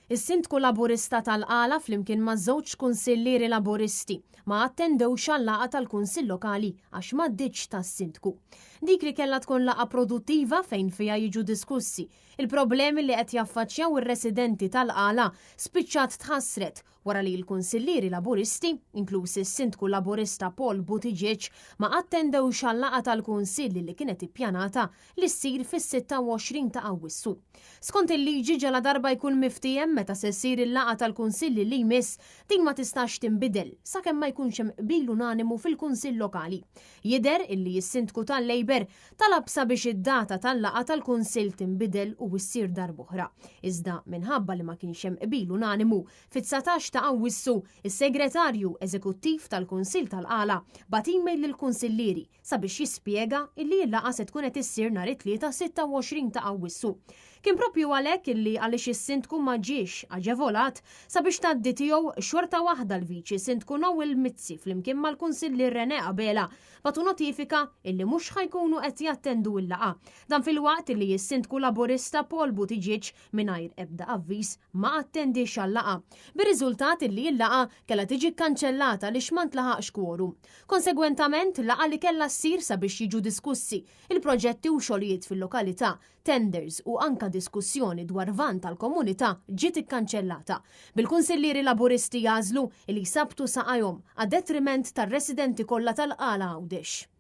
Is-Sindku Laburista tal-Qala flimkien ma' żewġ kunsillieri Laburisti ma attendewx għal-laqgħa tal-Kunsill Lokali għax m'għaddietx tas-Sindku. Dik li kellha tkun laqgħa produttiva fejn fiha jiġu diskussi il-problemi li qed jaffaċċjaw ir-residenti tal-Qala spiċċat tħassret wara li l-kunsillieri Laburisti, inkluż is-Sindku Laburista Paul Buttigieg, ma attendewx għal-laqgħa tal-Kunsill li kienet ippjanata li ssir fis-26 ta' Awwissu. Skont il-liġi ġaladarba jkun miftiehem meta se ssir il-laqgħa tal-Kunsill li jmiss, din ma tistax tinbidel sakemm ma jkunx hemm qbil unanimu fil-Kunsill Lokali. Jidher illi s-Sindku tal-Labour talab sabiex id-data tal-laqgħa tal-Kunsill tinbidel u ssir darb'oħra. Iżda minħabba li ma kienx hemm qbil unanimu, fit-19 ta' Awwissu, is-Segretarju Eżekuttiv tal-Kunsill tal-Qala bagħat email lill-Kunsillieri sabiex jispjega illi l-laqgħa se tkun qed issir nhar it-Tlieta 26 ta' Awwissu. Kien proprju għalhekk illi għaliex is-Sindku ma ġiex aġevolat sabiex tgħaddi tiegħu xorta waħda l-Viċi Sindku Noel Mizzi flimkien mal-Kunsillier René Abela bagħtu notifika illi mhux ħa jkunu qed jattendu l-laqgħa. Dan filwaqt illi s-Sindku Laburista Paul Buttigieg mingħajr ebda avviż ma attendiex għal-laqgħa. Bir-riżultat illi l-laqgħa kellha tiġi kkanċellata għaliex ma ntlaħaqx kworum. Konsegwentament, laqgħa li kellha ssir sabiex jiġu diskussi il-proġetti u xogħlijiet fil-lokalità, tenders u anka diskussjoni dwar van tal-komunità ġiet ikkanċellata, bil-kunsillieri Laburisti jagħżlu li jsabbtu saqajhom għad-detriment tar-residenti kollha tal-Qala Għawdex.